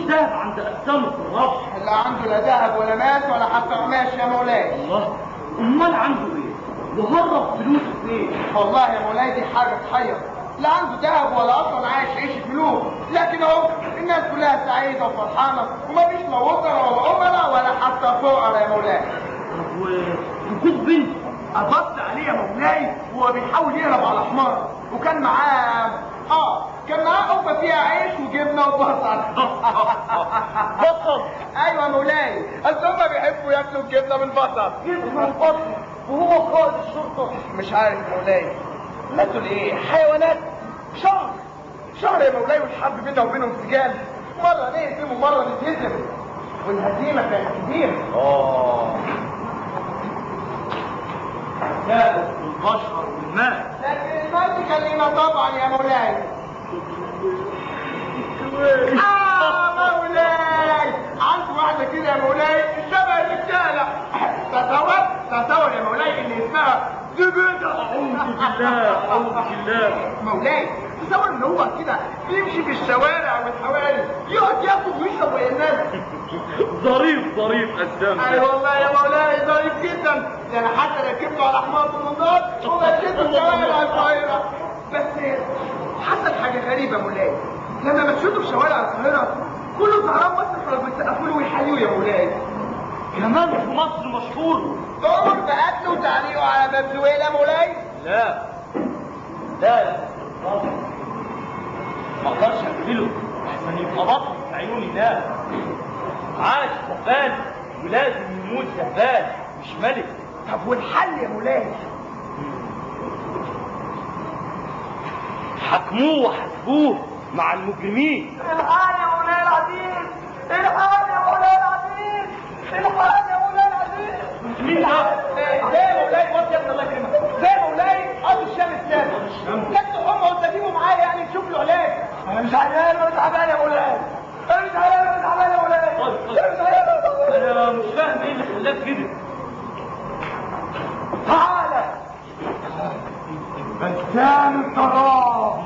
ذهب عند قسام الطراب؟ لا عنده لا ذهب ولا ماس ولا حتى قماش يا مولاي. الله، امال عنده ايه؟ وهرب فلوسه فين؟ والله يا مولاي دي حاجة تحير، لا عنده ذهب ولا اصلا عايش عيشه ملوك، لكن اهو الناس كلها سعيدة وفرحانه ومفيش لا وزراء ولا امراء ولا حتى فقراء يا مولاي. طب وجوز بنته؟ قبضت عليه يا مولاي وهو بيحاول يهرب على حمار، وكان معاه كان معاه قفة فيها عيش وجبنه وبصل. بصل؟ ايوه يا مولاي، اصل هما بيحبوا ياكلوا الجبنة بالبصل. جبنه وبصل وهو قائد الشرطة؟ مش عارف يا مولاي، ماتوا ليه؟ حيوانات. شهر شهر يا مولاي والحرب بينا وبينهم سجال، مرة نهزم ومرة نتهزم، والهزيمة كانت كبيرة. لا البشر والمال، لكن المال كلمة طبعا يا مولاي. مولاي عنده واحدة كده يا مولاي شبه الرجالة. تصور يا مولاي ان اسمها زبيدة. أعوذ بالله، أعوذ بالله. مولاي تصور ان هو كده بيمشي في الشوارع والحواري يقعد ياكل ويشرب ويا الناس. ظريف ظريف قدام. اي والله يا مولاي ظريف جدا، ده انا حتى ركبته على حمار بالنار ومشيته في شوارع القاهرة. بس حصل حاجة غريبة يا مولاي، لما مشيته في شوارع القاهرة كله زعران مصر كانوا بيسقفوا له ويحيوه يا مولاي. كمان في مصر مشهور. تؤمر بقتله وتعليقه على باب زويل يا مولاي؟ لا لا يا ما اقدرش اقتله احسن يبقى بطل في عيون الناس. عاش زهبان ولازم يموت زهبان مش ملك. طب والحل يا مولاي؟ حكموه وحاسبوه مع المجرمين. الحق يا مولاي العزيز، الحق يا مولاي العزيز، الحق يا مولاي العزيز. مين ده؟ ده يا مولاي بص يا ابن الله يكرمك، ده يا مولاي قاضي الشام السابع. كانت امه قلت اجيبه معايا يعني نشوف له علاج. انا مش عيان ولا تعبان يا مولاي، انا مش عيان ولا تعبان يا مولاي. طيب انا مش فاهم ايه اللي خلاك كده. تعالى بسام الطراب،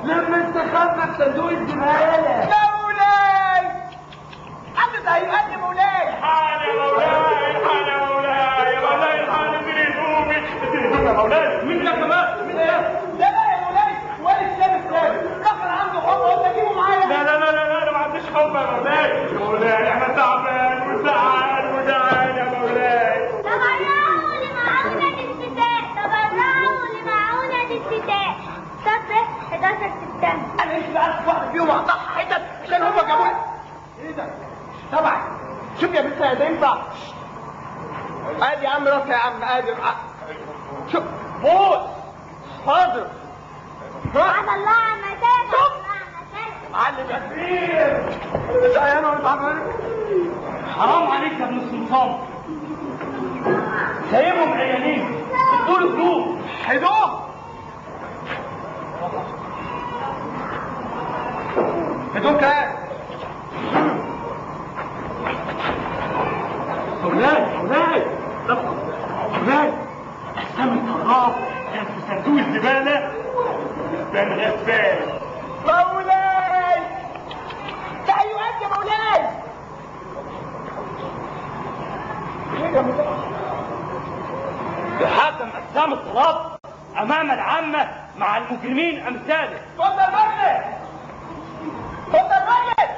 لما استخبى في صندوق الزبالة يا مولاي. حد هيقال يا مولاي. الحقني يا مولاي، الحقني يا مولاي، يا مولاي الحقني، اديني هدومي، اديني هدومي يا مولاي. مين ده كمان؟ مين ده؟ ده بقى يا مولاي والد شام السابع، دخل عنده حمى قلت اجيبه معايا. لا لا لا لا انا ما عنديش حمى يا مولاي. يا مولاي احنا تعبان وزعان وجعان يا مولاي. تبرعوا لمعونة الشتاء، تبرعوا لمعونة الشتاء. شهر 11 سبتمبر. انا مش عارف واحد فيهم اقطعها حتت عشان هم جابوا لي. ايه ده؟ طبعا شوف يا بنت ده ينفع؟ ادي يا عم راسي يا عم، ادي شوف بوس. حاضر. عبد الله عمتان. معلم يا كبير، مش عيان ولا تعبان. حرام عليك يا ابن الصمصام، سايبهم عيانين ادوا له هدوم. هدوم هدوم كام؟ مولاي مولاي مولاي، قسام الطراب كان في صندوق الزبالة بستان غسان. مولاي تحيوات يا مولاي. يحاكم قسام الطراب امام العامة مع المجرمين امثاله. اتفضل راجل، اتفضل راجل.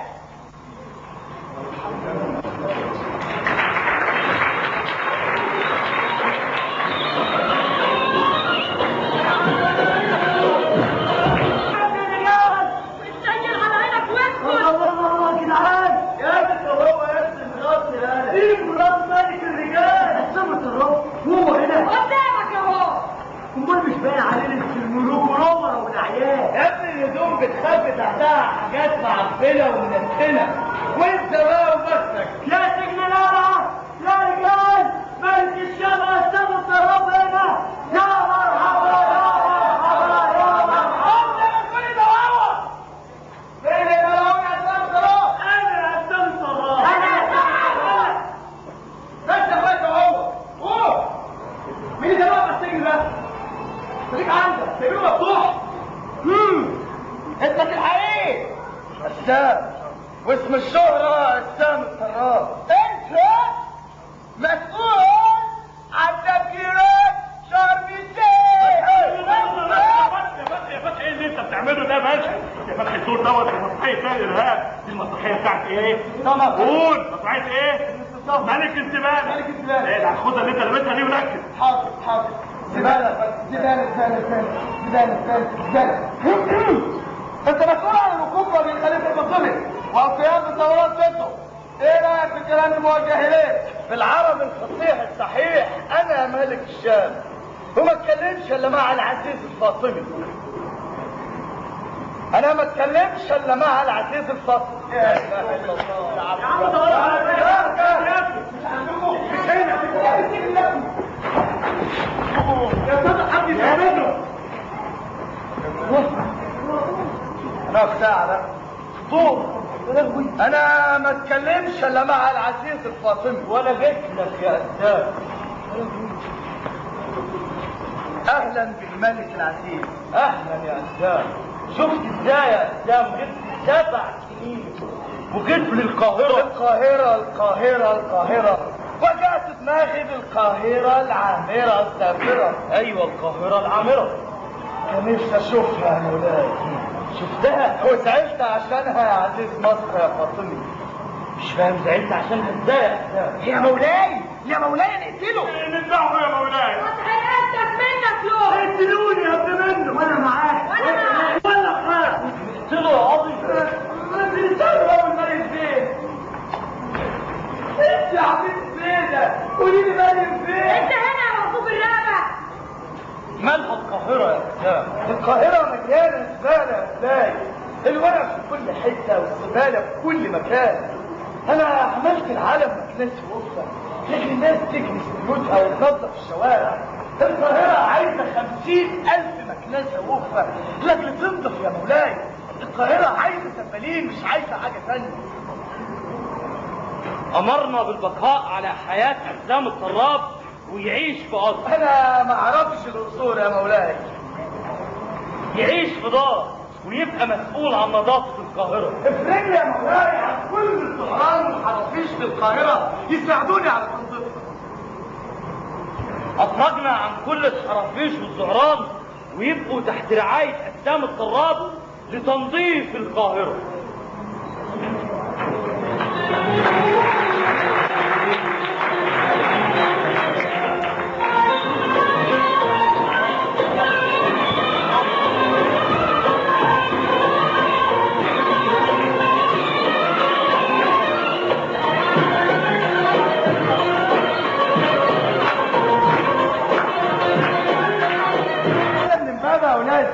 هو هنا قدامك اهو. امال مش باين عليه لبس الملوك والامراء والاعيان؟ يا ابني الهدوم بتخبي تحتها حاجات معفنه ومنتنه، وانت بقى وبختك. يا سجن القلعة، يا رجال، ملك الشام قسام الطراب هنا. يا مرحبا يا مرحبا يا مرحبا. قدامك كل ده هو. فين اللي هو يا قسام الطراب؟ انا قسام الطراب. انا قسام. بس يا اخويا هو. اوه مين اللي واقف على السجن ده؟ خليك عندك، سيبينه مفتوح. انت تلحق ايه؟ غسان واسم الشهرة عزام الطراب. انت مسؤول عن تفجيرات شرم الشيخ. يا فتحي يا فتحي، ايه اللي انت بتعمله ده يا باشا؟ يا فتحي الدور دوت في مسرحية فيها الارهاب، دي المسرحية بتاعت ايه؟ قول مسرحية ايه؟ ملك الزبالة. ملك الزبالة. ايه الخوذة اللي انت لابسها دي وركز. حاضر حاضر. زبالة زبالة زبالة زبالة زبالة زبالة. انت مسؤول عن الوقوف بالخليفة الفاطمي والقيام بثورات ضده. ايه رايك في الكلام الموجه اليك؟ بالعربي الفصيح الصحيح انا ملك الشام، وما اتكلمش الا مع العزيز الفاطمي. انا ما اتكلمش الا مع العزيز الفاطمي. يا عم دور على مش عندكم، مش هنا. يا استاذ حد يساعدنا. انا في ساعة بقى طول. انا ما اتكلمش الا مع العزيز الفاطمي. ولا جيت لك يا استاذ. اهلا بالملك العزيز. اهلا يا استاذ. شفت ازاي يا استاذ؟ غبت 7 سنين وجيت للقاهره. القاهرة القاهرة القاهرة، وجعت دماغي بالقاهرة العامره السافره. ايوه القاهرة العامره، كان نفسي اشوفها يا مولاي. شفتها وزعلت عشانها يا عزيز مصر يا فاطمي. مش فاهم زعلت عشانها ازاي يا استاذ؟ يا مولاي يا مولاي نقتله. نذبحه يا مولاي. هتقدم منك له. اقتلوني يا ابن منه. وانا معاك. وانا معاك. ولا معاك. اقتله يا قاضي. بس اول مريم فين؟ انت يا حبيبتي فين؟ قولي لي مريم فين؟ انت هنا يا مخطوب الرقبة. مالها القاهرة يا استاذ؟ القاهرة مليانة زبالة يا مولاي. الورق في كل حتة والزباله في كل مكان. انا عملت العالم مكنسة وقفه، لكن الناس تكنس بيوتها وتنظف الشوارع. القاهرة عايزه 50,000 مكنسة وقفه لاجل تنظف يا مولاي. القاهرة عايزه زبالين، مش عايزه حاجة ثانية. امرنا بالبقاء على حياة عزام الطراب ويعيش في قصر. انا ما اعرفش القصور يا مولاي. يعيش في دار ويبقى مسؤول عن نظافة القاهرة. افرج يا مولاي عن كل الزهران والحرافيش في القاهرة يساعدوني على تنظيفها. افرجنا عن كل الحرافيش والزهران ويبقوا تحت رعاية عزام الطراب لتنظيف القاهرة.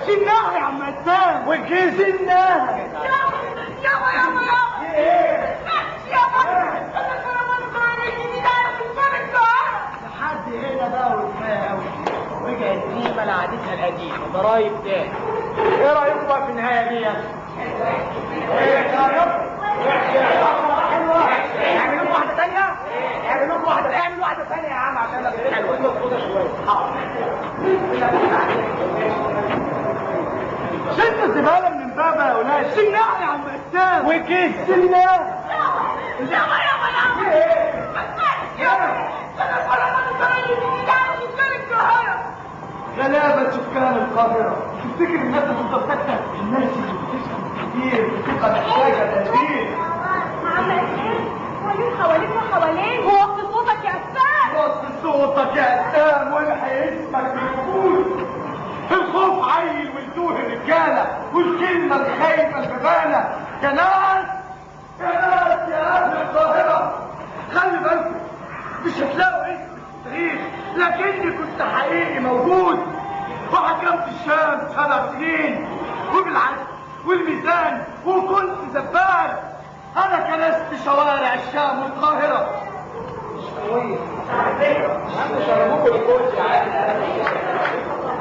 شلناها يا عم عزام. والجيش شلناها. يابا يابا يابا. ايه؟ يابا انا الكرامات الجديدة على سكان القاهرة. لحد هنا بقى وكفاية قوي. رجعت ريما لعادتها القديمة، ضرايب تاني. ايه رايكم بقى في النهاية دي؟ ايه رايكم؟ حلوة. اعمل لكم واحدة ثانية؟ اعمل لكم واحدة، اعمل واحدة ثانية يا عم عشان حلوة. مظبوطة شوية. حاضر. شلت الزبالة من امبابه يا ولاد. شلناها يا عم عزام. والجيش شلناها. يابا يابا يابا. ما تسمعش يابا. انا الكرامات الجديدة على سكان القاهرة. غلابة سكان القاهرة. تفتكر الناس هتفضل ساكته؟ الناس اللي بتشتم كتير بتبقى محتاجه تدبير. عم عزام حوالين حواليك وحوالين. وطي صوتك يا عزام. وطي صوتك يا عزام والحق اسمك بالوجود. الخوف عيل والدوه الرجالة والكلمة الخايفه الجبانه. يا ناس يا ناس يا اهل القاهرة، خلي بالكم مش هتلاقوا اسم في التاريخ، لكني كنت حقيقي موجود وحكمت الشام 7 سنين وبالعدل والميزان وكنت زبال. انا كنست شوارع الشام والقاهره. مش كويس شربوكوا الكوتش يا عم.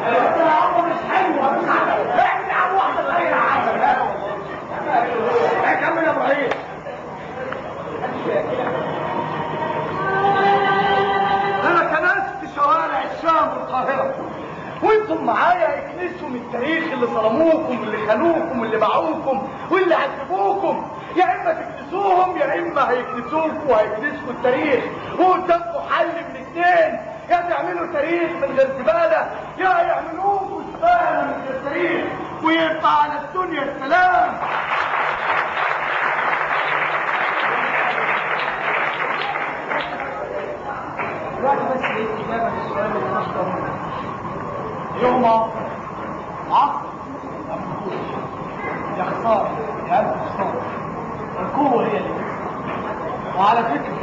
بس يا عم مش حلوة، مش عارف. اعمل يا عم واحدة ثانية يا عم. كمل يا ابراهيم. انا كنست شوارع الشام والقاهره وانتم معايا اكنسوا من التاريخ اللي ظلموكم واللي خانوكم واللي باعوكم واللي عذبوكم. يا اما تكنسوا هتكنسوهم يا اما هيكنسوكوا وهيكنسوا التاريخ. وقدامكم حل من اتنين، يا تعملوا تاريخ من غير زبالة، يا يعملوكوا زبالة من غير تاريخ، ويبقى على الدنيا السلام. دلوقتي بس لقيت اجابه للسؤال اللي انا يوما عصر يا خسارة، يا الف خسارة، القوة هي اللي تكسب. وعلى فكرة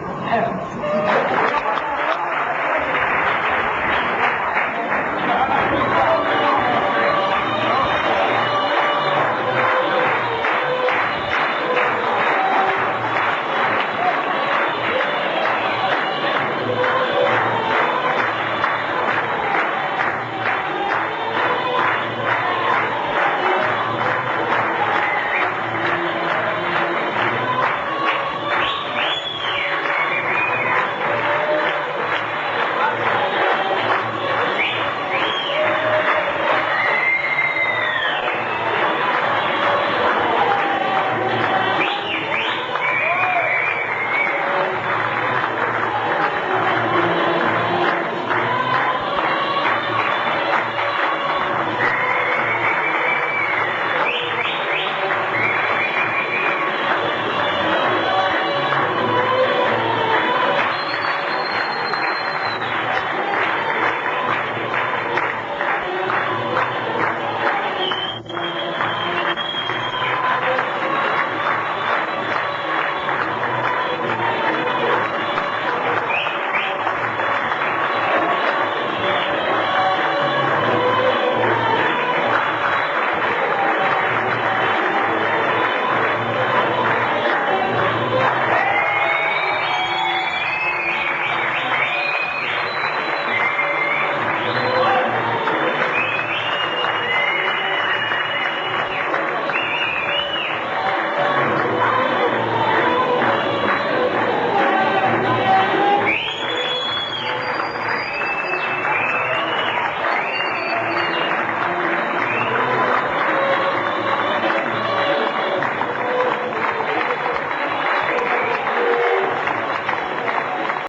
المسرحية خلصت.